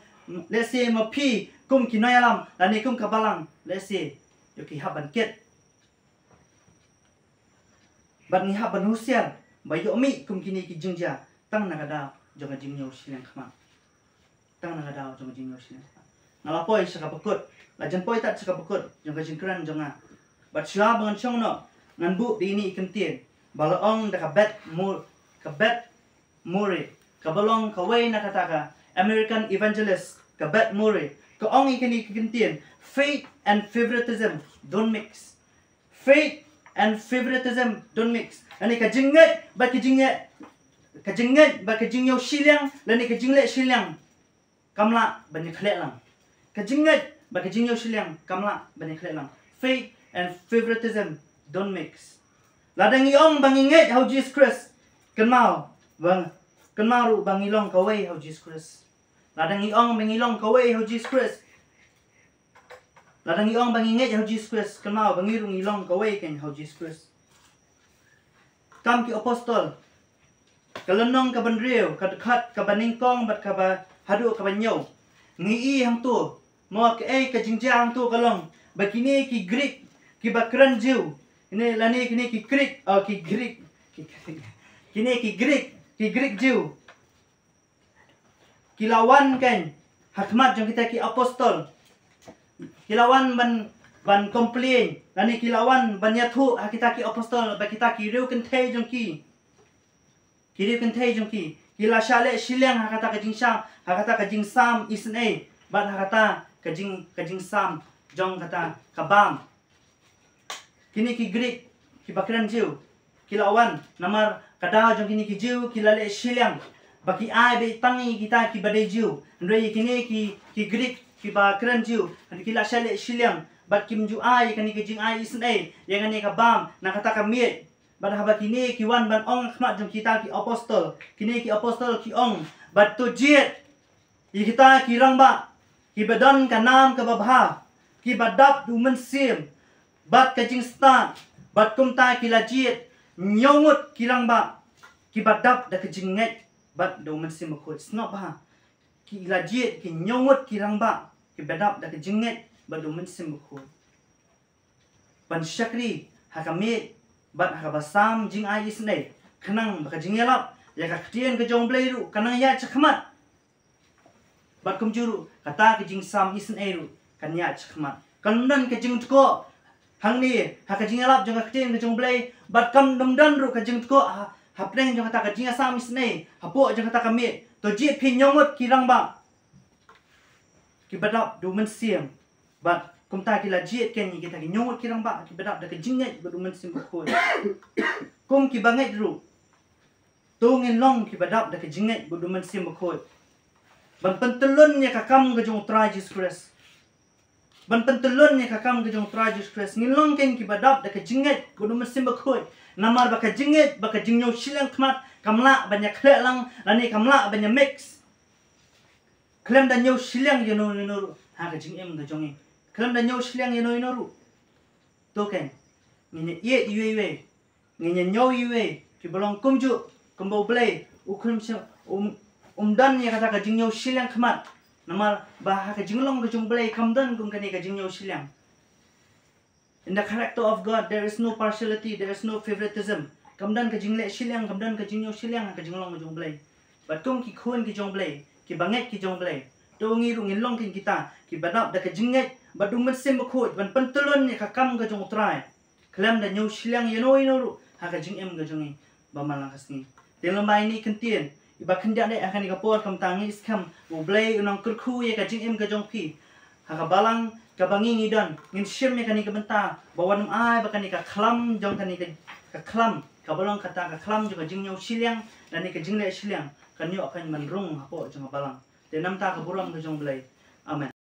lehse ma phi kum ki nongïalam lane kum ka balang, lehse ïoh ki hap ban kit. Bad ngi hap ban husiar ba ïoh mih kum kine ki jingjia tang na ka daw jong ka jingñiew shiliang khmat. Tang na ka daw jong ka jingñiew shiliang khmat. Nga la poi sha kaba kut, la jan poi tad sha kaba kut jong ka jingkren jong nga. Bad shuwa ba ngan shong noh, ngan buh da ine i kyntien ba la ong da ka Beth Mo-, ka Beth Murray, kaba long kawei na kata ka American evangelist, ka Beth Murray. Ka ong ïa kane ka kyntien, "Faith and favoritism don't mix." Faith and favoritism don't mix. Lane ka jingngeit bad ka jingngeit, ka jingngeit bad ka jingñiew shiliang, lane ka jingleh shiliang, kam lah ban ïakhleh lang. Ka jingngeit bad ka jingñiew shiliang kam lah ban ïakhleh lang. Faith and favoritism don't mix. Lada ngi ong ba ngi ngeit ha u Jesus Christ, kynmaw ba, kynmaw ruh ba ngi long kawei ha u Jesus Christ. Lada ngi ong ba ngi long kawei ha u Jesus Christ, lada ngi ong ba ngi ngeit ha u Jesus Christ, kynmaw ba ngi ruh ngi long kawei kein ha u Jesus Christ. Kam ki Apostol, ka lynnong kaba hynriew, ka dkhot kaba nyngkong bad kaba haduh kaba hynñiew. Ngi i hangto, mo, kaei ka jingjia hangto ka long ba kine ki Greek, kiba kren Jiw, kine lane kine ki Greek, oh, ki Greek, ki Greek, kine ki Greek, ki Greek Jiw, ki la wan kein ha khmat jong kita ki apostol. Ki la wan ban, ban complain, lane ki la wan ban ïathuh ha kita ki apostol ba kita ki riew kynthei jong ki, ki riew kynthei jong ki, ki la shah leh shiliang ha kata ka jingsam, ha kata ka jingsam isynei, bad ha kata ka jing, ka jingsam jong kata ka bam. Kine ki Greek, kiba kren Jiw, ki la wan, namar ka daw jong kine ki Jiw ki la leh shiliang ba ki ai beit tang ïa kita kiba dei Jiw. Hynrei kine ki, ki Greek, kiba kren Jiw, ki la shah leh shiliang bad kim ju ai ïa kane ka jingai isynei, ïa kane ka bam na kata ka miej. Bad haba kine ki wan ban ong ha khmat jong kita ki apostol, kine ki apostol ki ong, bad to jied ïa kita ki rangbah kiba don ka nam kaba bha, kiba dap da u Mynsiem bad ka jingstad, bad kumta ki la jied hynñiew ngut ki rangbah kiba dap da ka jingngeit bad da u Mynsiem Bakhuid. Sngap bha, ki la jied ki hynñiew ngut ki rangbah kiba dap da ka jingngeit bad da u Mynsiem Bakhuid ban shakri ha ka miej bad ha kaba sam jingai isynei, khnang ba ka jingïalap ïa ka ktien ka jong U Blei ruh kan nang ïaid shakhmat. Bad kumjuh ruh kata ka jingsam isynei ruh kan ïaid shakhmat. Kan ym don ka jingtkoh hangne ha ka jingïalap jong ka ktien ka jong U Blei, bad kan ym don ruh ka jingtkoh ha, hapdeng jong kata ka jingïasam isynei, hapoh jong kata ka miej. To jied phi hynñiew ngut ki rangbah kiba dap da u Mynsiem, bad kumta ki la jied kein ïa kita ki hynñiew ngut ki rangbah kiba dap da ka jingngeit bad u Mynsiem Bakhuid. Kum kiba ngeit ruh, to ngin long kiba dap da ka jingngeit bad u Mynsiem Bakhuid ban pyntyllun ïa ka kam ka jong U Trai Jisu Khrist. Ban pyntyllun ïa ka kam ka jong U Trai Jisu Khrist, ngin long kein kiba dap da ka jingngeit bad u Mynsiem Bakhuid. Namar ba ka jingngeit bad ka jingñiew shiliang khmat kam lah ban ïakhleh lang, lane kam lah ban ïa mix. Khlem da ñiew shiliang ïano ïano ruh ha ka jingim ka jong ngi. Khlem da ñiew shiliang ïano ïano ruh. To kein, ngin ïa ïeit iwei iwei, ngin ïa ñiew iwei kiba long kumjuh kumba U Blei u khun sha, um, um don ïa kata ka jingñiew shiliang khmat. Namar ba ha ka jinglong ka jong U Blei kam don kum kane ka jingñiew shiliang. In the character of God, there is no partiality, there is no favoritism. Kam don ka jingleh shiliang, kam don ka jingñiew shiliang ha ka jinglong ka jong U Blei. Bad kum ki khun ki jong U Blei, kiba ngeit ki jong U Blei, to ngi ruh ngin long kein kita kiba dap da ka jingngeit bad u Mynsiem Bakhuid ban pyntyllun ïa ka kam ka jong U Trai. Khlem da ñiew shiliang ïano ïano ruh ha ka jingim ka jong ngi ba man la ka sngi. Te lem bad ine i kyntien iba khyndiat eh ha kane ka por, kumta ngi skhem U Blei u nang kyrkhu ïa ka jingim ka jong phi ha ka balang kaba ngi ngi don. Ngin shim ïa kane ka bynta ba wat nym ai ba kane ka khlam jong kane ka, ka khlam kaba long kata ka khlam jong ka jingñiew shiliang lane ka jingleh shiliang kan ïoh kan ban rung hapoh jong ka balang. Te namar kata ka burom ka jong U Blei. Amen.